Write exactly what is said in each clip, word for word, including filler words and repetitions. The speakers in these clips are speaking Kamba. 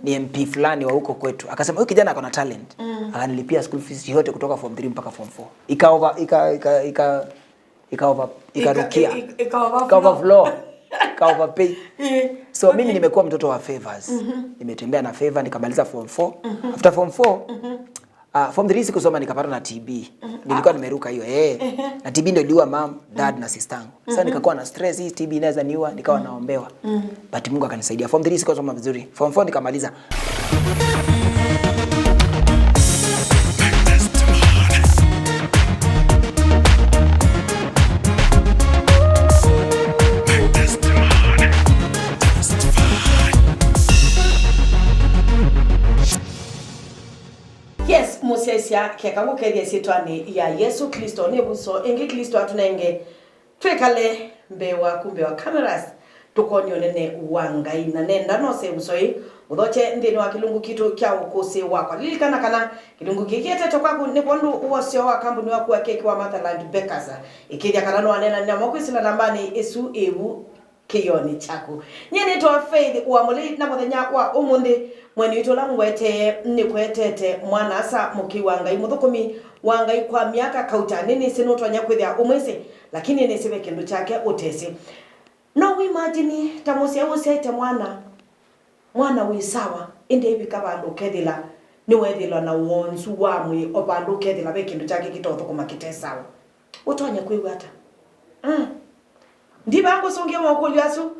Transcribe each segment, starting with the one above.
ni M P fulani wa huko kwetu, akasema huyu kijana ako na talent. Akanilipia school fees yote kutoka form three mpaka form four. Ika over, ika, ika, ika, ika over, ikarukia. Ika overflow. Ika overflow. Ika overpay. So mimi nimekuwa mtoto wa favors. Nimetembea na favor, nikamaliza form four. After form four, ah, form three sikusoma, nikapata na T B. Nilikuwa nimeruka hiyo, eh. Na T B ndio iliua mom, dad na sister yangu. Sasa nikakuwa na stress, hii T B inaweza niua, nikawa naombewa. But Mungu akanisaidia. Form three sikusoma vizuri. Form four nikamaliza. Yes, mũsyaĩĩsya, keka ngũkethya syĩtwanĩ ya Yesũ Klĩsto. Nĩ ĩvuso ĩngĩ Klĩsto atũnenge twĩkale mbee waku, mbee wa cameras, tũkwony'e ũnene wa Ngai. Na nenda nose ĩvuso ĩĩ ũthokye nthĩnĩ wa kĩlungu kitũ kya ũkũsĩ wakwa. Lilikana kana kĩlungu kĩĩ kĩetetwe kwaku nĩ kwondũ wa ũseo wa kambuni waku wa keki wa Motherland Bakers. Ĩkĩĩthya kana nĩwaneenany'a namo kwĩsĩla nambanĩ ĩsu ĩvu kĩyonĩ kyaku. Nyie nĩtawa Faith Wamũlĩ, na mũthenya wa ũmũnthĩ, mũeni witũ ũla ngwetee nĩkũetete mwana-a-asa mũkĩi wa Ngai, mũthũkũmi wa Ngai kwa myaka kauta. Nĩnĩsĩ nũtonya kwĩthĩa ũmwĩsĩ, lakini nĩnĩsĩ ve kĩndũ kyake ũtesĩ. No wĩimagine ta mũsyaĩ ũsyaĩte mwana, mwana wĩ sawa, ĩndĩ aivika vandũ ũkethĩla nĩweethĩwa na wonzu wa mwĩĩ, o vandũ ũkethĩla ve kĩndũ kyake kĩtothũkũma kĩte sawa. Ũtonya kwĩw'a ata? Mm. Ndiva ngũsũngĩa makũlyo asu,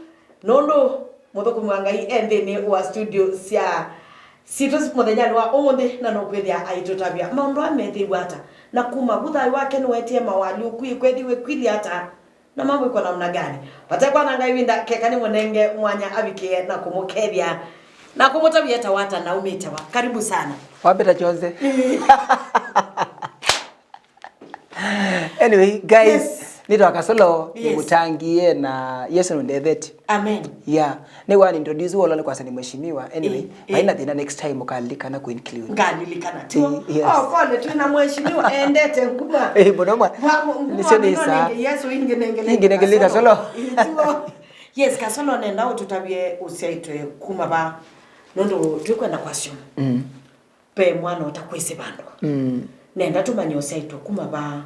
nũndũ mũthũkũmi wa Ngai e nthĩnĩ wa studio sya sitũ mũthenyanĩ wa ũmũnthĩ, na nũkwĩthĩa aitũtavya maũndũ aa methĩiwe ata, na kuma vu thayũ wake nĩwetie mawali ũkw'ĩ kwethiwe kwili ata, na mamwĩkwa namna gani. Vate kwananga ĩvinda, keka nĩmũnenge mwanya avikĩe na kũmũkethya, na kũmũtavya etawa ata na aumĩte va. Karibu sana. Wambeta chonze. Anyway, guys, yes, nĩtawa Kasolo, yes, nĩmũtangie na Yesu nũndethetie. Amen. Yeah. Nĩwa introduce wolo nĩ kwasa nĩ mheshimiwa. Anyway, eh, eh, vaina thĩna, next time ũkalilikana ku include. Ngalilikana. Tiwo. Eh, yes. Oh, pole, twĩna mheshimiwa endete nguma. Eh, mũno mwa. Nĩsyo nĩ saa. Yesu ingi nengele. Ingi nengele Kasolo. Eh, tiwo. Yes, Kasolo nenda ũtũtavye ũsyaĩtwe kuma va. Nũndũ tũkwenda kwasyo. Mm. Ve mwana ũtakwĩsĩ vandũ. Mm. Nenda tũmanye ũsyaĩtwe kuma va,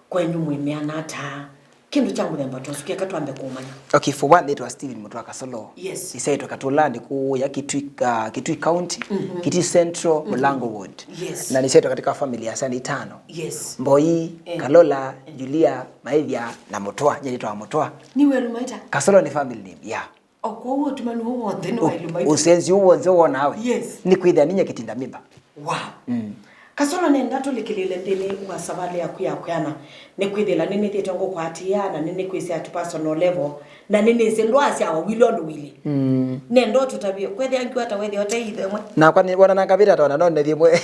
kwenyu mwĩmĩana ata, kĩndũ kya mũthemba ta ũsu, keka twambe kũmanya. Okay, for one, nĩtawa Stephen Mũtũa Kasolo. Yes. Nĩsyaĩtwe Katũlanĩ kũũya Kitui, uh, Kitui County, mhm, Kitui Central, mhm, Mũlango Ward. Yes. Na nĩsyaĩtwe katika family ya syana itano. Yes. Mboi, eh, Kalola, eh, Julia, Maĩthya, na Mũtũa. Nyie nĩtawa Mũtũa. Nĩ welu maita? Kasolo nĩ family name, yeah. O kwoou ũtumanu ũũ w'onthe nĩ wa ĩluma itũ. Ũsenzi ũũ w'onthe wonaa we. Yes. Nĩ kwĩthĩa ninyie kĩtinda mĩmba. Wow. Mm. Kasolo, nenda tũlikĩlĩle nthĩnĩ wa savalĩ yaku ya kwĩana. Nĩ kwĩthĩla nĩnĩthĩte ngũkwatĩĩa na nĩnĩkwĩsĩ at personal level. Na nĩnĩsĩ ndwaa sya wawili ũndũ wili. Mm. Nenda ũtũtavye, kwethĩa ngiwa ta wethĩa ũte ithe mwe. Nakwa nĩ wona na ngavĩta tona no nĩ thimwe.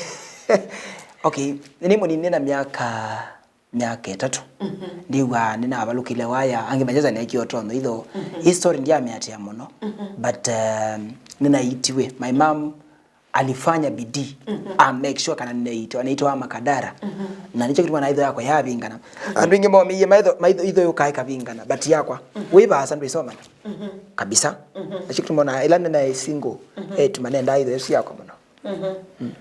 Okay, nĩ mũnini na myaka myaka ĩtatũ. Mhm. Ndiw'aa nĩnavalũkile waya, angĩ macheza nekie ũtono itho. Mhm. Hii story ndiamĩatĩa mũno, mhm, but, um, nĩnaitiwe. My mom alifanya bidii, mhm, a make sure kana nĩnaitwa, anaitwa Makadara. Mhm. Na nĩkyo kĩtuma na itho yakwa yavingana. Mhm. Andũ aingĩ momĩie maitho, maitho, itho yũkaa ĩkavingana, but yakwa, mhm, wĩ vaasa ndwĩsomana. Mhm. Kabisa. Mhm. Nakyo kĩtuma ona ĩla nĩnaĩ single, mhm, etuma nendaa itho ĩsu yakwa mũno. Mhm. Mm.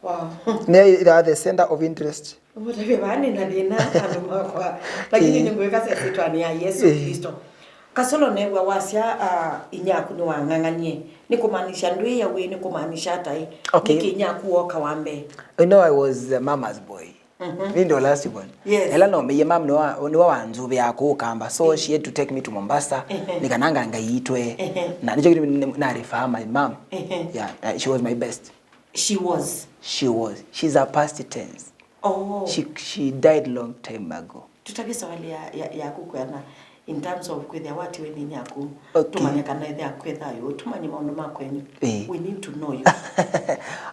Wow. Nĩ ĩla the center of interest. Ũmũtavye vaa nĩ na thĩna, andũ makwa. Lakini, eh, nĩngwĩka sya syĩtwanĩ ya Yesu, eh, Kristo. Kasolo, neew'a wasya, ah, inyaku nĩwang'ang'anie. Nĩ kũmaanisha ndwĩĩa wĩ, nĩ kũmaanisha ata ĩ? Okay. Nĩkĩ inyaku woka wa mbee? You know, I was a mama's boy. Mhm. Mi ndo last born. Yes. Ela nomĩie mam nĩwa, nĩwa wanzuvĩaa kũũ Kamba. So, eh, she had to take me to Mombasa. Ehe. Nĩ kana nga-, ngaitwe. Ehe. Na nĩkyo kĩtumi nĩ, na refer my mom. Ehe. Yeah, uh, she was my best. She was. She was. She's a past tense. Oh. She, she died long time ago. Tũtavye savalĩ ya, ya, yaku kwĩana in terms of kwĩthĩa watiwe nĩ inyaku. Okay. Tũmanye kana ĩthe akwĩ thayũ, tũmanye maũndũ ma kwenyu. Eh. We need to know you.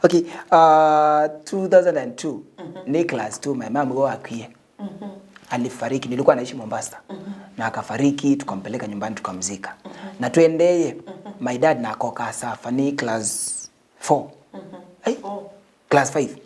Okay, uh, two thousand and two, mhm, nĩ class two, my mom wakwie. Mhm. Alifariki, nilikuwa naishi Mombasa. Mhm. Na akafariki, tukampeleka nyumbani, tukamzika. Mhm. Na tuendeye, mhm, my dad na akoka safa, nĩ class four. Mhm. Ai? Four. Class five.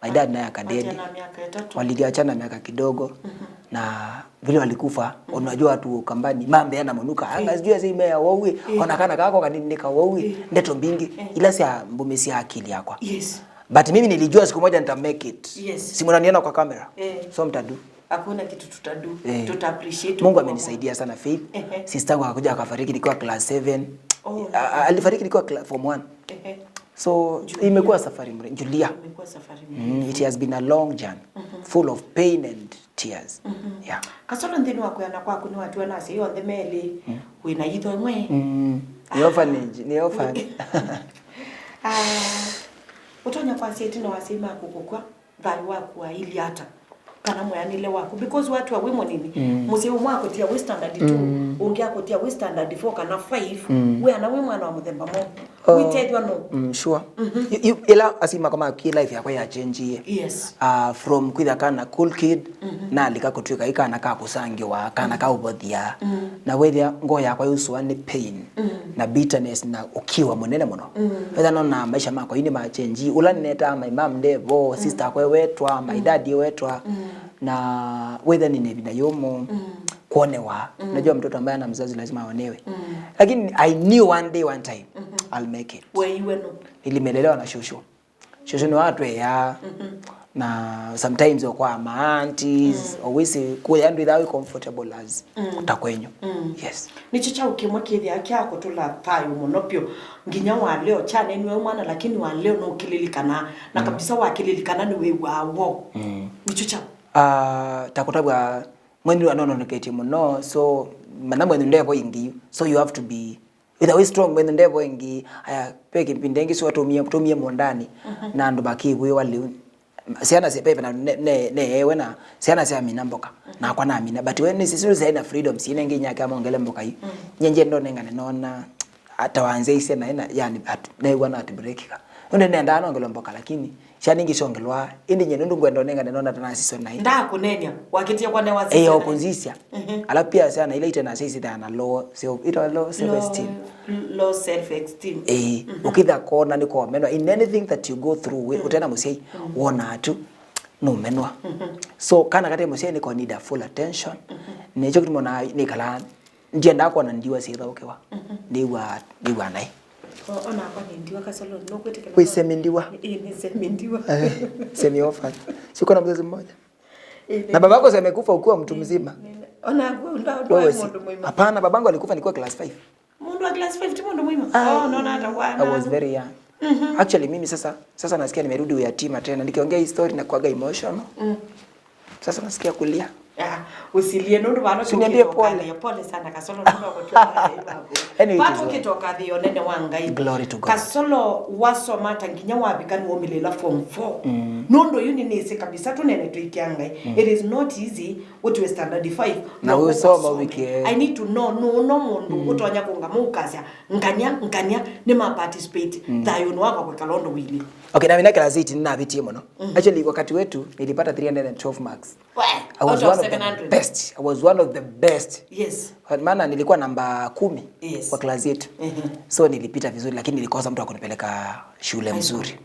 My dad naye akadedi. Achana miaka itatu. Waliachana miaka kidogo. Mhm. Na vile walikufa, unajua watu wa Ukambani, mambe ana munuka, anga sijui ase imea wau, ona kana kako kanini nika wau, ndeto mbingi, ila sia mbumisya akili yakwa. Yes. But mimi nilijua siku moja nita make it. Yes. Si mnaniona kwa kamera. Eh. So mtadu. Hakuna kitu tutadu. Eh. Tuta appreciate. Mungu amenisaidia sana, Faith. Ehe. Sister yangu akakuja akafariki nikiwa class seven. Oh. A- a- alifariki nikiwa cla- form one. Ehe. So imekuwa safari mrefu, Julia. Imekuwa safari mrefu. Mm, it has been a long journey, full of pain and tears. Yeah. Kasolo, nthĩnĩ wa kwĩana kwaku nĩwatiwa na asyai onthe melĩ, wĩna itho ĩmwe? Mm. Nĩ orphanage, nĩ orphan. Ah, ũtonya kwasya ĩtina wa asyai maku kũkw'a, thayũ waku wailyĩ ata? Kana mwĩanĩle waku? Because watiwa wĩ mũnini, mũsyai ũmwe akũtia wĩ standard two, ũngĩ akũtia wĩ standard four kana five, wĩana wĩ mwana wa mũthemba mwaũ? Oh. Wĩtethw'a nũ? Mm, sure. You, you, ĩla asyai makwa makw'a, life yakwa yachenjie. Yes. Uh, from kwĩthwa kana cool kid, nalika kũtw'ĩka ĩ kana ka kũsangĩwa, kana ka ũvothia. Na wĩthĩa ngoo yakwa yusũa nĩ pain, na bitterness, na ũkiwa mũnene mũno. Wĩthĩa nona maisha makwa yu nĩmachenjie. Ũla nĩnetaa my mom ndevo, sister akwa ewetwa, my dad ewetwa. Na wĩthĩa nĩ ĩvinda yũmũ, kuonewa. Unajua mtoto ambaye ana mzazi lazima aonewe. Lakini I knew one day, one time, I'll make it. Weiwe nũ? Nilimelelewa na shosho. Shosho nĩwe watweaa. Na sometimes o kwa ma aunties, always kuya ndwĩthaa wĩ comfortable as ta kwenyu. Yes. Nĩkyo kyaũ kĩmwe kĩthĩaa kya kũtũla thayũ mũno vyũ nginya wa leo, kyaneniwe mwana, lakini wa leo nũkĩlilikanaa, na kabisa wakĩlilikana nĩwĩw'aa woo. Nĩkyo kyaũ? Ah, ta kũtavw'a, mwenyu anononeketye mũno, so mana mwenyu ndevo ingi, so you have to be, either wĩ strong, mwenyu ndevo ingi. Aya, ve kĩpindi ingi sio tumie tumie mũndani, na andũ makĩvwĩwa lĩu. Syana sya pepe na ne- ne- neewe na syana syamina mboka, nakwa namina, but we nĩ sisi syaina freedom sine nginya kya mongele mboka yu. Nyenje ndo nengane nona ata wanzeisye na ina, yani, at- newa na atibrekika. Ndio nendaa nongelo mboka, lakini syana ingi syongelwa, indi nye nundu ngwenda nengane nona tana siso nai. Ndakũneenea, wakĩtie kwa newa. Eyo kunzisya. Alafu pia syana ila ite na sisi thana low, so ita low self esteem. Low self esteem. Eh, ũkĩtha kona nĩ komenwa in anything that you go through, we, ũtena mũsyai, wona tu nũmenwa. So kana kate mũsyai nĩ ko need a full attention. Nĩkyo kĩtuma na nĩkala ndienda kona ndiwa sithaũkĩwa. Ndiwa, ndiwa nai. O- onakwa nĩ ndiwa Kasolo, nũkwĩtĩkĩla? Wĩsemi ndiwa. Ĩĩ, nĩ semi ndiwa. Eh, semi orphan. Siko na mzazi mmoja. Ĩĩ, na babako si amekufa ukiwa mtu mzima? Onaku nda- ndwaĩ mũndũ mũima. Hapana, babangu alikufa nikiwa class five. Mũndũ wa class five ti mũndũ mũima? Oh, nona hata wana. I was very young. Actually, mimi sasa, sasa nasikia nimerudi uyatima tena. Nikiongea hii story na kuaga emotional. Sasa nasikia kulia. Ah, usilie nundu vano. Siniambie pole. Pole sana Kasolo nundu wa kũtwĩka. Anyway, it is well. Vatu kitoka thĩ onene wa Ngai. Glory to God. Kasolo wasoma ta nginya wavika nĩwomĩlĩla form four. Nundu yu nĩnĩsĩ kabisa tunene twĩkĩa Ngai. It is not easy. Ũtw'e standard five. Na ũsoma wiki. I need to know nũũ no mũndũ ũtonya kũngama ũkasya ngania, ngania, nĩ ma participate. Thayũnĩ wakwa kwĩkala ũndũ wĩlĩ. Okay, na mina class eight ninavitie mũno. Actually, wakati wetu nilipata three hundred and twelve marks. We, I was out of one of the seven hundred. Best. I was one of the best. Yes. Maana nilikuwa namba kumi. Yes. Kwa class yetu. So nilipita vizuri, lakini nilikosa mtu wa kunipeleka shule mzuri.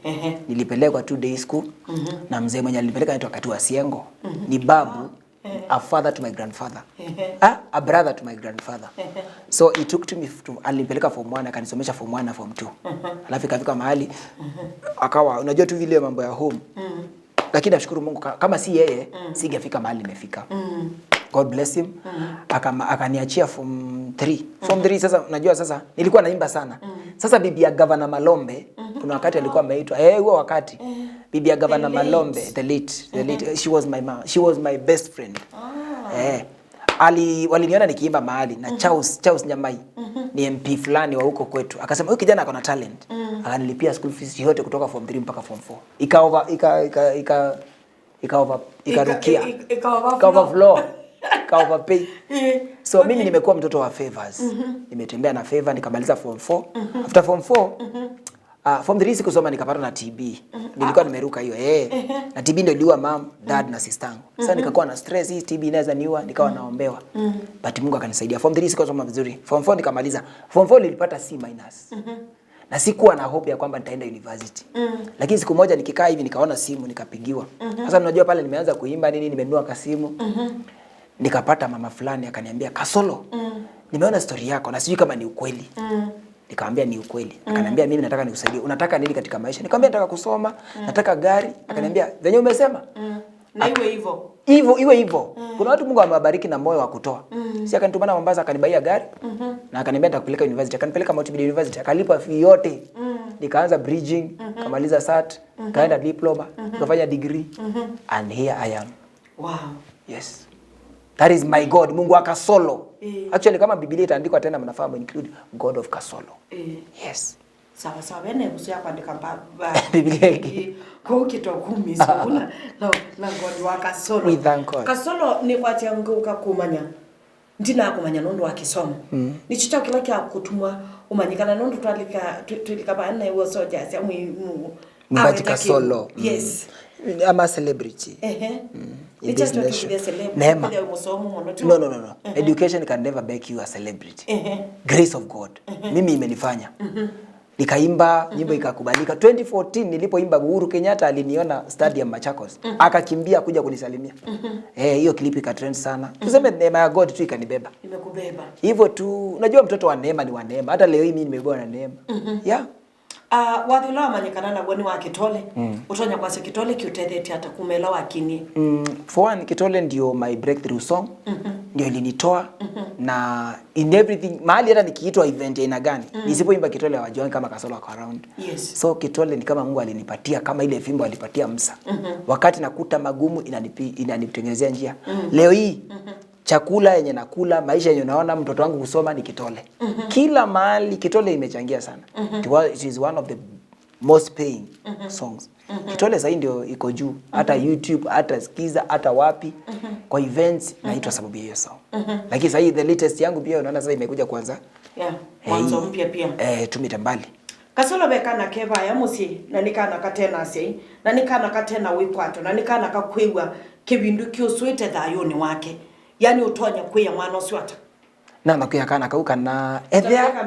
Nilipelekwa tu day school na mzee mwenye alinipeleka anaitwa Katu wa Siengo. Ni babu, a father to my grandfather. Ah, a brother to my grandfather. So he took to me to, alinipeleka form one, akanisomesha form one na form two. Alafu ikafika mahali akawa, unajua tu vile mambo ya home. Lakini nashukuru Mungu ka- kama si yeye, singefika mahali nimefika. God bless him. Akama- akaniachia form three. Form three sasa, unajua sasa nilikuwa naimba sana. Sasa bibi ya Governor Malombe, kuna wakati alikuwa ameitwa. Eh, huo wakati. Bibi ya Governor Malombe, the late, the late, she was my mom. She was my best friend. Eh. Ali- waliniona nikiimba mahali na Charles, Charles Nyamai. Ni M P fulani wa huko kwetu. Akasema, "Huyu kijana ako na talent." Akanilipia school fees yote kutoka form three mpaka form four. Ika over, ika ika ika ika over, ikarukia. Ika- ika overflow. Ika overflow. Ika overpay. So mimi nimekuwa mtoto wa favors. Nimetembea na favor, nikamaliza form four. After form four, ah, form three sikusoma, nikapata na T B. Nilikuwa nimeruka hiyo, eh. Na T B ndio iliua mom, dad na sister yangu. Sasa nikakuwa na stress, hii T B inaweza niua, nikawa naombewa. But Mungu akanisaidia. Form three sikusoma vizuri. Form four nikamaliza. Form four nilipata C minus. Na sikuwa na hope ya kwamba nitaenda university. Lakini siku moja nikikaa hivi nikaona simu, nikapigiwa. Sasa unajua pale nimeanza kuimba nini, nimenunua kasimu. nikapata mama fulani akaniambia, "Kasolo, mm, nimeona story yako na sijui kama ni ukweli." Mm. Nikamwambia, "Ni ukweli." Mm. Akaniambia, "Mimi nataka nikusaidie. Unataka nini katika maisha?" Nikamwambia, "Nataka kusoma, mm, nataka gari." Mm. Akaniambia, "Venye umesema." Mm. Na iwe hivyo. Hivyo, iwe hivyo. Mm. Kuna watu Mungu amewabariki na moyo wa kutoa. Mm. Si akanitumana Mombasa, akanibaia gari, mhm, na akaniambia, "Nitakupeleka university." Akanipeleka Mount Media University, akalipa fee yote. Mm. Nikaanza bridging, mhm, kamaliza sat, mhm, kaenda diploma, mhm, nikafanya degree, mhm, and here I am. Wow. Yes. That is my God, Mungu wa Kasolo. Eh. Actually, kama Biblia itaandikwa tena, mnafaa mu include God of Kasolo. Eh. Yes. Sawa sawa, wene kusuya kwandika mba, mba, Biblia ingi. Kuu kito kumi, so una, na, na God wa Kasolo. We thank God. Kasolo, ni kwatia nguka kumanya. Ndinakumanya nũndũ wa kĩsomo. Mm. Nĩkyo kyaũ kĩla kya kũtuma ũmanyĩkana nũndũ twalika, twi-, twĩlika vaa na iwe soja asya mwi-, mu-, Mwimbaji aweta kĩu. Kasolo. Mm. Yes. I'm a celebrity. Ehe. Mm. In this nation. Neema. Mũsomo mũno. No, no, no, no. Ehe. Education can never make you a celebrity. Ehe. Grace of God. Ehe. Mimi imenifanya. Mhm. Nikaimba, nyimbo ikakubalika. Twenty fourteen nilipoimba, Uhuru Kenyatta aliniona stadium Machakos. Mhm. Akakimbia kuja kunisalimia. Mhm. Eh, hiyo clip ikatrend sana. Mhm. Tuseme neema ya God tu ikanibeba. Imekubeba. Hivyo tu, unajua mtoto wa neema ni wa neema. Hata leo hii mimi nimebebwa na neema. Mhm. Yeah. Ah, wathi ũla wamanyĩkana naw'o nĩ wa Kitole. Mm. Ũtonya kwasya Kitole kĩũtethetye ata kuma ĩla wakinie? Mm, for one, Kitole ndio my breakthrough song. Mhm. Ndio ilinitoa. Mhm. Na in everything, mahali hata nikiitwa event ya aina gani, mm, nisipoimba Kitole hawajuangi kama Kasolo ako around. Yes. So Kitole ni kama Mungu alinipatia, kama ile fimbo alipatia Musa. Mhm. Wakati nakuta magumu, inanipi-, inanitengenezea njia. Mm. Leo hii, mhm, chakula yenye nakula, maisha yenye unaona, mtoto wangu kusoma ni Kitole. Mhm. Kila mahali Kitole imechangia sana. Mhm. It wa-, it is one of the most paying, mhm, songs. Mhm. Kitole sahii ndio iko juu, hata, mhm, YouTube, hata Skiza, hata wapi, mhm, kwa events, mhm, naitwa sababu ya hiyo song. Mhm. Lakini sahii the latest yangu pia unaona sasa imekuja kwanza. Yeah, eh, mwanzo hii, mpya pia. Eh, tumite mbali. Kasolo ve kana ke vaya mũsyĩ, na nĩ kana kate na asyai, na nĩ kana kate na wĩkwato, na nĩ kana kakwĩw'a kĩvindu kĩusũĩte thayũnĩ wake. Yani ũtonya kwĩa mwana ũsu ata? Nana kwĩa kana kau kana ethĩa,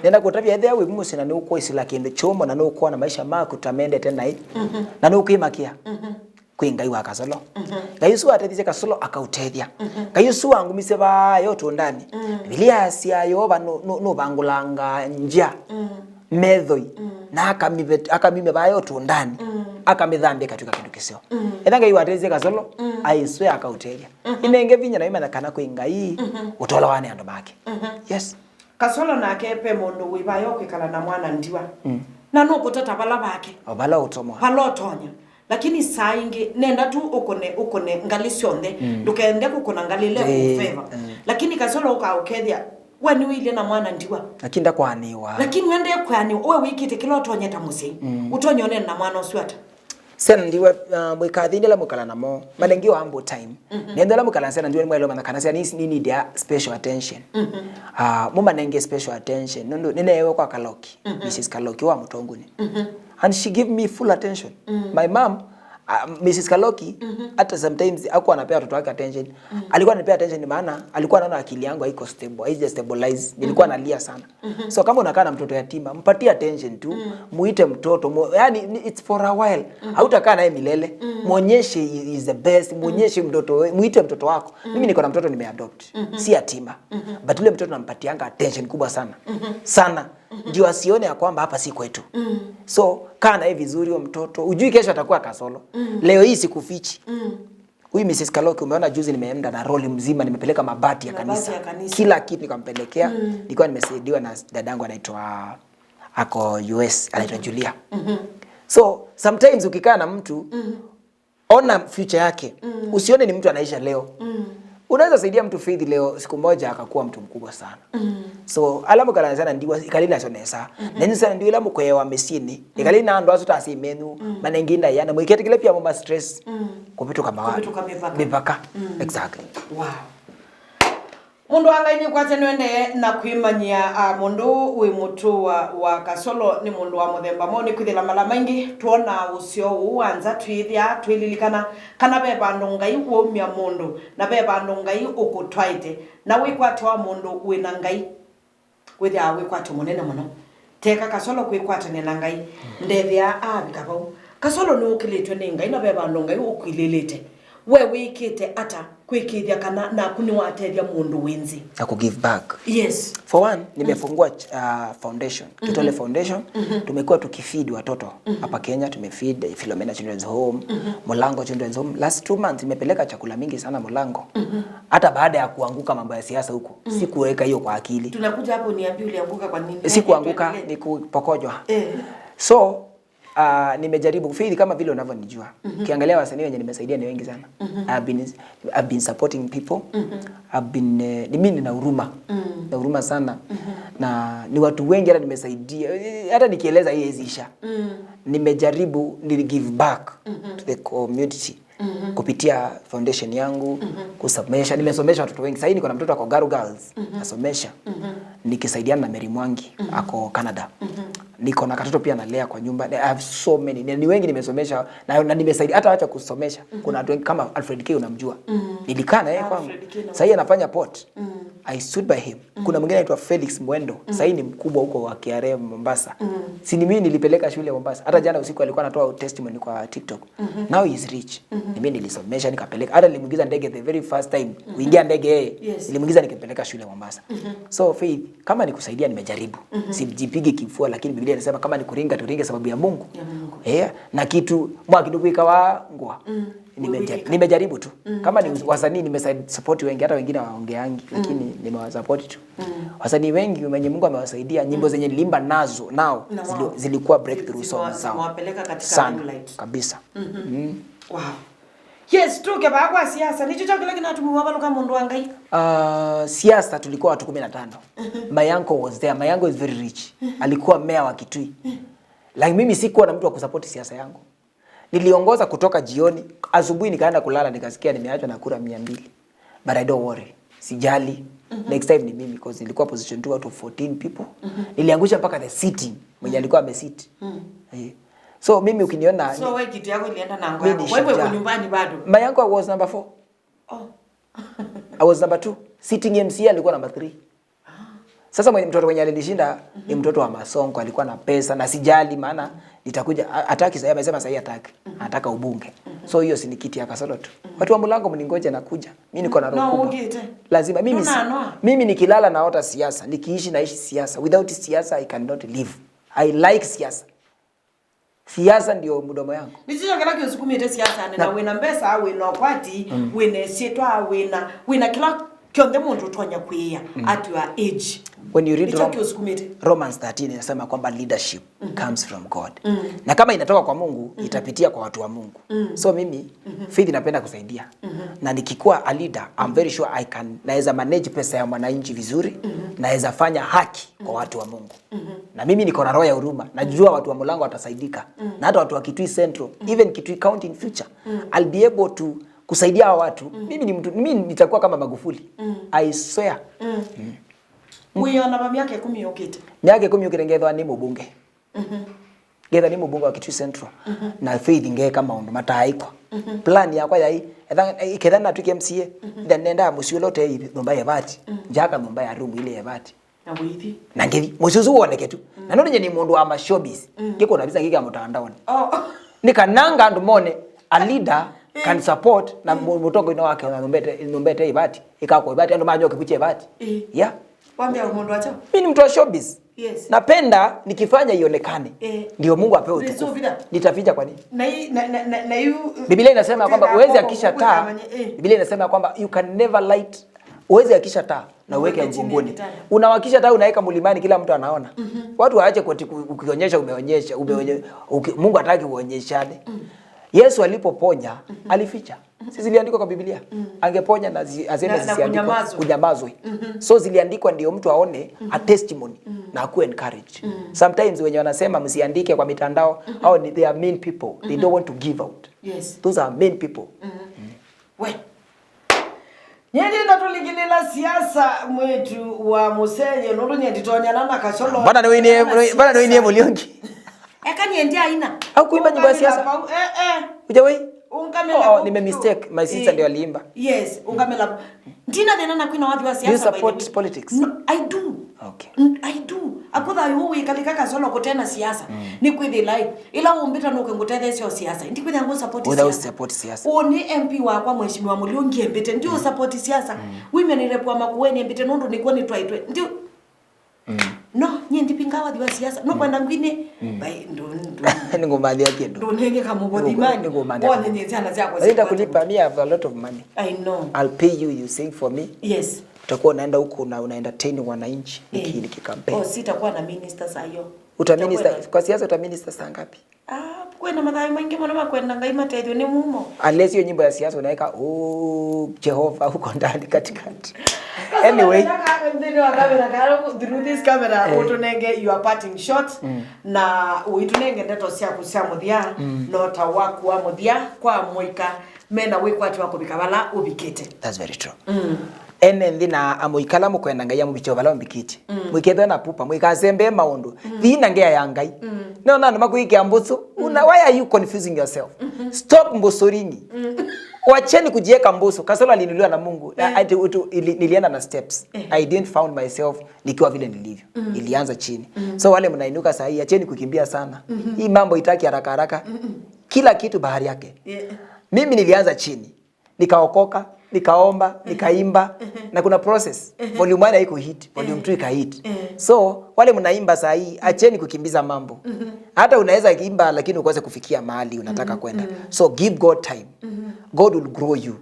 nenda kũtavya ethĩa wĩ mũsyĩ na nĩũkwĩsĩla kĩndũ kyũmũ na nũkwona maisha maku ta mendete naĩ, mhm, na nũkwĩmakĩa. Mhm. Kwĩ Ngai wa Kasolo. Mhm. Ngai ũsu watethisye Kasolo akaũtethya. Mhm. Ngai ũsu wangumisye vaa yo tũndani. Mm. Biblia yasya Yeova nũ-, nũ-, nũvangũlanga nzya, mm, methoi, mm, na akamive-, akamime vaa yo tũndani, mm, akamĩthambya ĩkatw'ĩka kĩndũ kĩseo. Mm. Ethĩa Ngai watethisye Kasolo, mm, aiswe akaũtethya. Mhm. Inenge vinya na imanya kana kwĩ Ngai, mhm, ũtolawa nĩ andũ make. Mhm. Yes. Kasolo nake ve mũndũ wĩ vaya ũkwĩkala na mwana ndiwa. Mm. Na nũkũtata vala vake. O vala ũtomwa. Vala ũtonya. Lakini saa ingĩ, nenda tu ũkũne, ũkũne ngalĩ syonthe. Mm. Ndũkende kũkũna ngalĩ ĩla, eh, ĩkũveva. Mm. Lakini Kasolo ũkaũkethya, we nĩwĩilye na mwana ndiwa. Lakini ndakwanĩwa. Lakini we ndekwĩanĩwa, we wĩkĩte kĩla ũtonyete mũsyai. Mm. Ũtonya ũnene na mwana ũsu ata? Syana ndiwa, uh, mwĩkathĩnĩ ala mwĩkala namo, manengiwa ample time. Mhm. Nendo ala mwĩkala syana ndiwa nĩmwaĩle ũmanya kana syana ici nĩ need ya special attention. Mhm. Uh, mũmanenge special attention. Nũndũ nĩneewe kwa Kaloki, mhm, Missus Kaloki wa Mũtonguni. Mhm. And she give me full attention. Mm. My mom, uh, Missus Kaloki, mhm, hata sometimes hakuwa anapea watoto wake attention. Mm. Alikuwa ananipea attention maana alikuwa anaona akili yangu haiko stable, haija stabilize. Nilikuwa, mhm, nalia sana. Mhm. So kama unakaa na mtoto yatima, mpatie attention tu, mm, muite mtoto, mu-, yani, ni, it's for a while. Mhm. Hautakaa naye milele. Mm. Mwonyeshe he is the best, mm, mwonyeshe mtoto we-, muite mtoto wako. Mm. Mimi niko na mtoto nimeadopt. Mhm. Si yatima. Mhm. But ule mtoto nampatianga attention kubwa sana. Mhm. Sana. Mhm. Ndio asione ya kwamba hapa si kwetu. Mm. So, kaa naye vizuri huyo mtoto. Ujui kesho atakuwa Kasolo. Mm. Leo hii sikufichi. Mm. Huyu Missus Kaloki, umeona juzi nimeenda na lori mzima, nimepeleka mabati ya kanisa. Mabati ya kanisa. Kila kitu nikampelekea. Mm. Nilikuwa nimesaidiwa na dadangu anaitwa, ako U S, anaitwa, mhm, Julia. Mhm. So, sometimes ukikaa na mtu, mhm, ona future yake. Mm. Usione ni mtu anaisha leo. Mm. Unaweza saidia mtu faith leo, siku moja akakuwa mtu mkubwa sana. Mm. So, ala mwĩkala syana ndiwa, ĩkalai nasyo nesa. Mhm. Nenyu syana ndiwa ila mũkweewa mĩsyĩnĩ, mm, ĩkalai na andũ asu ta asyai menyu, mm, manengi ndaĩa, na mwĩketĩkĩle pia mũma stress, mm, kũvĩtũka mawa-, kũvĩtũka mĩvaka. Mĩvaka. Mm. Exactly. Wow. Mũndũ wa Ngai nĩkwatya nĩwendee na kwĩmanyĩa, a, mũndũ wĩ mũtũa wa Kasolo nĩ mũndũ wa mũthemba mwaũ, nĩkwĩthĩla mala maingĩ twonaa ũseo ũũ wa nza twĩthĩaa twĩlilikana kana ve vandũ Ngai waumya mũndũ na ve vandũ Ngai ũkũtwaĩte, na wĩkwatyo wa mũndũ wĩ na Ngai wĩthĩawa wĩkwatyo mũnene mũno. Teka Kasolo kwĩkwatany'a na Ngai, ndethĩaa aavika vau. Kasolo nĩũkĩlĩtw'e nĩ Ngai na ve vandũ Ngai ũkwilĩlĩte. We wĩkĩte ata kwĩkĩĩthya kana naku nĩwatethya mũndũ wĩ nzĩ? Na ku give back. Yes. For one, nimefungua uh, foundation. Kitole Foundation. Tumekuwa tukifeed watoto hapa Kenya, tumefeed eh, Philomena Children's Home, Mulango Children's Home. Last two months nimepeleka chakula mingi sana Mulango. Hata baada ya kuanguka mambo ya siasa huko, sikuweka hiyo kwa akili. Tunakuja hapo, niambie ulianguka kwa nini? Sikuanguka, ni kupokojwa. Eh. So uh, nimejaribu, Faith, kama vile unavyonijua. Ukiangalia wasanii wenye nimesaidia ni wengi sana. I've been, I've been supporting people. I've been, eh, ni mimi nina huruma. Na huruma sana. Na ni watu wengi hata nimesaidia. Eh, hata nikieleza hii haiwezi isha. Nimejaribu ni give back to the community. Kupitia foundation yangu, kusomesha. Nimesomesha watoto wengi. Sahii niko na mtoto ako Garu Girls. Nasomesha. Nikisaidiana na Mary Mwangi, ako Canada. Niko na katoto pia nalea kwa nyumba. I have so many. Ni, ni wengi nimesomesha na, na nimesaidia, hata wacha kusomesha. Kuna watu wengi kama Alfred K, unamjua. Nilikaa na yeye kwangu. Alfred K na Sahii anafanya port. I stood by him. Kuna mwingine anaitwa Felix Mwendo. Sahii ni mkubwa huko wa K R A Mombasa. Si ni mimi nilipeleka shule Mombasa. Hata jana usiku alikuwa anatoa testimony kwa TikTok. Now he's rich. Ni mimi nilisomesha, nikapeleka. Hata nilimuingiza ndege the very first time kuingia ndege yeye. Yes. Nilimuingiza nikimpeleka shule Mombasa. So Faith, kama ni kusaidia, nimejaribu. Sijipigi kifua, lakini Biblia inasema kama ni kuringa, turinge sababu ya Mungu. Ya Mungu. Yeah. Na kitu mwa kidogo ikawa ngwa. Nimeja- nimejaribu tu. Kama ni wasanii, nimesupport wengi, hata wengine waongeangi, lakini nimewasupport tu. Wasanii wengi wenye Mungu amewasaidia, nyimbo zenye niliimba nazo nao zili- zilikuwa breakthrough songs zao. Zimewapeleka katika limelight. Sana kabisa. Wow. Yes, tuke baa kwa siasa. Nĩkyo kyo kĩla kĩnatuma wavalũka mũndũ wa Ngai. Uh, siasa tulikuwa watu kumi na tano. My uncle was there. My uncle is very rich. Alikuwa mayor wa Kitui. Like, mimi sikuwa na mtu wa kusupport siasa yangu. Niliongoza kutoka jioni, asubuhi nikaenda kulala, nikasikia nimeachwa na kura mia mbili. But I don't worry. Sijali. Next time ni mimi, 'cause nilikuwa position two out of fourteen people. Niliangusha mpaka the sitting mwenye alikuwa amesit. Eh. So mimi ukiniona So wewe kitu yako ilienda na ngwa yako. Kwa hivyo uko nyumbani bado. My uncle was number four. Oh. I was number two. Sitting M C A alikuwa number three. Sasa mwenye, mtoto mwenye alinishinda ni mtoto wa Masonko, alikuwa na pesa na sijali, maana nitakuja a- ataki sasa, amesema sasa hataki. Anataka ubunge. So hiyo si ni kiti ya Kasolo tu. Watu wa Mulango, mningoje, nakuja. Mimi niko na roho kubwa. Lazima mimi si- mimi nikilala naota siasa, nikiishi naishi siasa. Without siasa I cannot live. I like siasa. Siasa ndio mdomo yangu. Nĩkyo kĩla kĩũsukumĩte siasanĩ, na wĩna mbesa, wĩna ũkwati, wĩna ĩsyĩtwa, wĩna, wĩna kĩla kyonthe mũndũ ũtonya kwĩĩa at your age. When you read Nĩkyo Rom- kĩũsukumĩte. Romans thirteen inasema kwamba leadership comes from God. Na kama inatoka kwa Mungu, itapitia kwa watu wa Mungu. So mimi, Faith, napenda kusaidia. Na nikikuwa a leader, I'm very sure I can, naweza manage pesa ya mwananchi vizuri, naweza fanya haki kwa watu wa Mungu. Na mimi niko na roho ya huruma. Najua watu wa Mulango watasaidika. Na hata watu wa Kitui Central, even Kitui County in future, I'll be able to kusaidia hawa watu. Mimi ni mtu, mimi nitakuwa kama Magufuli. I swear. Wĩona va myaka ĩkũmi yũkĩte? Myaka ĩkũmi yũkĩte ngethwa nĩ mũbunge. Ngetha nĩ mũbunge wa Kitui Central. Na Faith ngeka maũndũ mataaĩkwa. Plan yakwa yaĩ, etha, ketha natw'ĩke M C A, ĩtha nendaa mũsyĩ ũla ũte nyũmba ya ĩvati. Njaka nyũmba ya room ilĩ ya ĩvati. Na wĩthi. Na ngethi. Mũsyĩ ũsu woneke tu. Na nũndũ nye nĩ mũndũ wa mashowbiz. Ngĩkũna visa ngĩkĩa mũtandaoni. Oh. Nĩ kananga andũ mone a leader can support na mũ- mũtongoinĩ wake na nyũmba ĩte- nyũmba ĩte ĩvati. Ĩkakwa ĩvati, andũ manyoke kuche ĩvati. Yeah. Wambia mũndũ acho. Mimi ni mtu wa showbiz. Yes. Napenda nikifanya ionekane. Eh. Ndio Mungu apewe utukufu. Nitaficha kwa nini? Na hii na na na, na yu Biblia inasema kwamba huwezi akisha taa. Eh. Biblia inasema kwamba you can never light, huwezi akisha taa na uweke mgongoni. Unawakisha taa unaweka mlimani, kila mtu anaona. Watu waache koti ku- ukionyesha umeonyesha, umeonye, uki- Mungu hataki uonyeshane. Yesu alipoponya, alificha. Si ziliandikwa kwa Biblia? Angeponya na zi- aseme Na- na zisiandikwe, kunyamazwe. Kunyamazwe. So ziliandikwa ndio mtu aone a testimony na akuwe encouraged. Sometimes wenye wanasema msiandike kwa mitandao, hao ni, they are mean people. They don't want to give out. Yes. Those are mean people. We. Nyie ndienda tũlikilĩla siasa mwĩtu wa mũsenye nũndũ nyie nditonyana na kasolo. Bana nĩwĩnie, bana nĩwĩnie Mũlĩongi. Eka niende aina. Au kuimba nyimbo ya siasa? Eh, eh. Hujawahi? Ungamela. Oh, oh, nime mistake. My sister ndio aliimba. Yes, ungamela. Ndina thĩna na kwina wathi wa siasa. Do you support politics? No, I do. Okay. Mm, I do. Akũtha yu wĩkalĩka Kasolo kũte na siasa. Nĩkwĩthĩla ĩ, ĩla ũmbĩta nũke ngũtetheesya o siasa. Ndikwĩthĩa ngũ support siasa. Without support siasa. Ũũ nĩ M P wakwa, Mheshimiwa Mũliu, ngiembĩte. Ndi ũ support siasa. Women rep wa Makueni embĩte nũndũ nĩkw'o nĩtwaĩtwe. Ndi No, nyie ndipinga wathi wa siasa. No kwenda ngwini. Bai, ndo, ndo. Nĩngũmathĩa kĩndũ. Ndũnenge kamũgũthima. Nĩngũmathĩa. Wone nyie ciana ciakwa. Nitakulipa, me, I have a lot of money. I know. I'll pay you, you sing for me. Yes. Utakuwa unaenda huko na una entertain wananchi, niki-, nikikampeni. Oh, sitakuwa na minister saa hiyo. Uta minister, kwa siasa uta minister saa ngapi? Ah, kwĩna mathayũ maingĩ mũno makwenda Ngai matethyo nĩ mumo. Unless hiyo nyimbo ya siasa unaweka, "Oh, Jehova huko ndani katikati." Anyway. Nthĩnĩ wa kamera karo, through this camera, ũtũnenge your parting shot, na ũitũnenge ndeto syaku sya mũthya, no ta waku wa mũthya kwa mũika mena wĩkwatyo wa kũvika vala ũvikĩte. That's very true. Ene nthĩ na amũika ala mũkwenda Ngai amũvikye o vala ũmbikĩtye. Mũikethwe na pupa, mũikasembee maũndũ. Thiĩ na ngea ya Ngai. Nĩona andũ makwĩkĩa mbũsũ. Una, why are you confusing yourself? Stop mbũsũringi. Wacheni kujieka mbũsũ. Kasolo aliinuliwa na Mungu. Na ati utu, ili, nilienda na steps. I didn't found myself nikiwa vile nilivyo. Nilianza chini. So wale mnainuka saa hii, acheni kukimbia sana. Hii mambo itaki haraka haraka. Kila kitu bahari yake. Mimi nilianza chini. Nikaokoka, nikaomba, nikaimba, na kuna process. Volume one haiko hit, volume two ika hit. So, wale mnaimba saa hii, acheni kukimbiza mambo. Hata unaweza imba lakini ukose kufikia mahali unataka kwenda. So, give God time. God will grow you.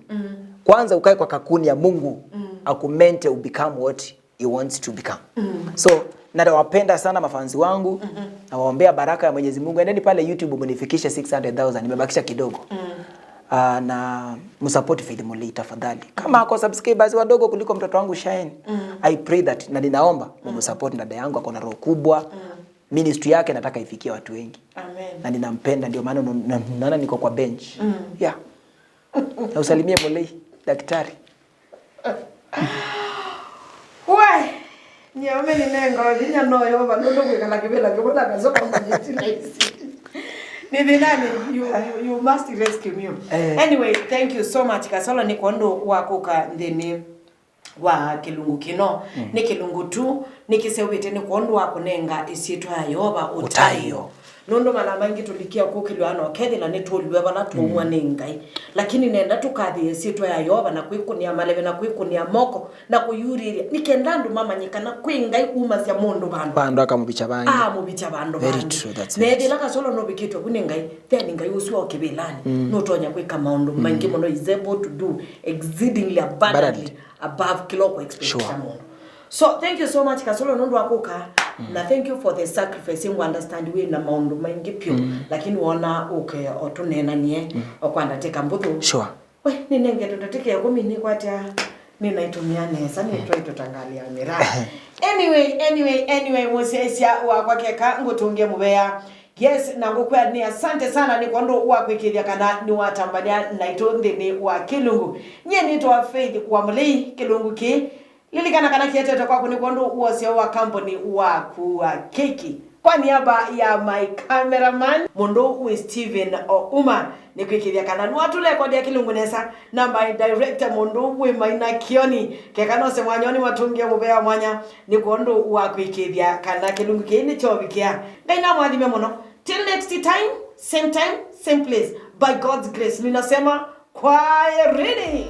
Kwanza ukae kwa kakuni ya Mungu, akumente u become what he wants to become. So, nawapenda sana mafanzi wangu, nawaombea baraka ya Mwenyezi Mungu. Endeni pale YouTube munifikishe six hundred thousand, nimebakisha kidogo. Ah, na msupport Faith Mulei tafadhali. Kama ako subscribers wadogo kuliko mtoto wangu Shine, I pray that, na ninaomba mumsupport dada yangu, ako na roho kubwa. Ministry yake nataka ifikie watu wengi. Amen. Na ninampenda, ndio maana unaona, unaona niko kwa bench. Yeah. Na usalimie Mulei, daktari. We, nyie ũme nĩnengawa vinya no Yeova nũndũ kwĩkala kĩvĩla kĩmwe na Kasolo manyĩti laisi. Nĩ thĩnanĩ, you, you, you must rescue me. Eh. Anyway, thank you so much, Kasolo, nĩ kwondũ wa kũka nthĩnĩ wa kĩlungu kĩno. Nĩ kĩlungu tu, nĩkĩseũvĩte nĩ kwondũ wa kũnenga ĩsyĩtwa ya Yeova ũtaĩo. Ũtaĩo. Nũndũ mala maingĩ tũlikia kũkĩlw'a na ũkethĩla nĩtũlw'e vala twaumwa nĩ Ngai. Lakini nenda tũkathĩĩe ĩsyĩtwa ya Yeova na kwĩkũnĩa maleve na kwĩkũnĩa moko na kũyurĩrya, nĩ kenda andũ mamanye kana kwĩ Ngai umasya mũndũ vandũ. Vandũ akamũvikya vangĩ. Amũvikya vandũ vangĩ. Very true, that's very true. Na ethĩla Kasolo nũvikĩtwe vu nĩ Ngai, then Ngai ũsu o kĩvĩlanĩ nũtonya kwĩka maũndũ maingĩ mũno, is able to do exceedingly abundantly above kĩla ũkũ expect kya mũndũ. So, thank you so much, Kasolo, nũndũ wa kũka. Na thank you for the sacrifice. Ngu understand wĩ na maũndũ maingĩ pyũ, lakini wona ũke o tũneenanie o kwa ndatĩka mbũthũ. Sure. We, nĩnenge tũndatĩka ĩkũmi nĩkwatya nĩnaitũmĩa nesa, nĩtwaitũtangalĩa mĩra. Anyway, anyway, anyway, mũsyaĩsya wakwa keka ngũtũngĩe mũvea. Yes, na ngũkwĩa nĩ asante sana nĩ kwondũ wa kwĩkĩĩthya kana nĩwatambania naitũ nthĩnĩ wa kĩlungu. Nyie nĩtawa Faith wa Mũlei, kĩlungu kĩĩ. Lilikana kana kĩetetwe kwaku nĩ kwondũ wa ũseo wa kambuni wa kũa keki. Kwa niaba ya my cameraman, mũndũ wĩ Steven Ouma, nĩ kwĩkĩĩthya kana nĩwatũlekodea kĩlungu nesa, na my director, mũndũ wĩ Maina Kioni, keka nose mwanya nĩwatũngĩe mũvea wa mwanya, nĩ kwondũ wa kwĩkĩĩthya kana kĩlungu kĩĩ nĩkyovikĩa. Ngai namũathime mũno. Till next time, same time, same place. By God's grace, ninasema kwaherini.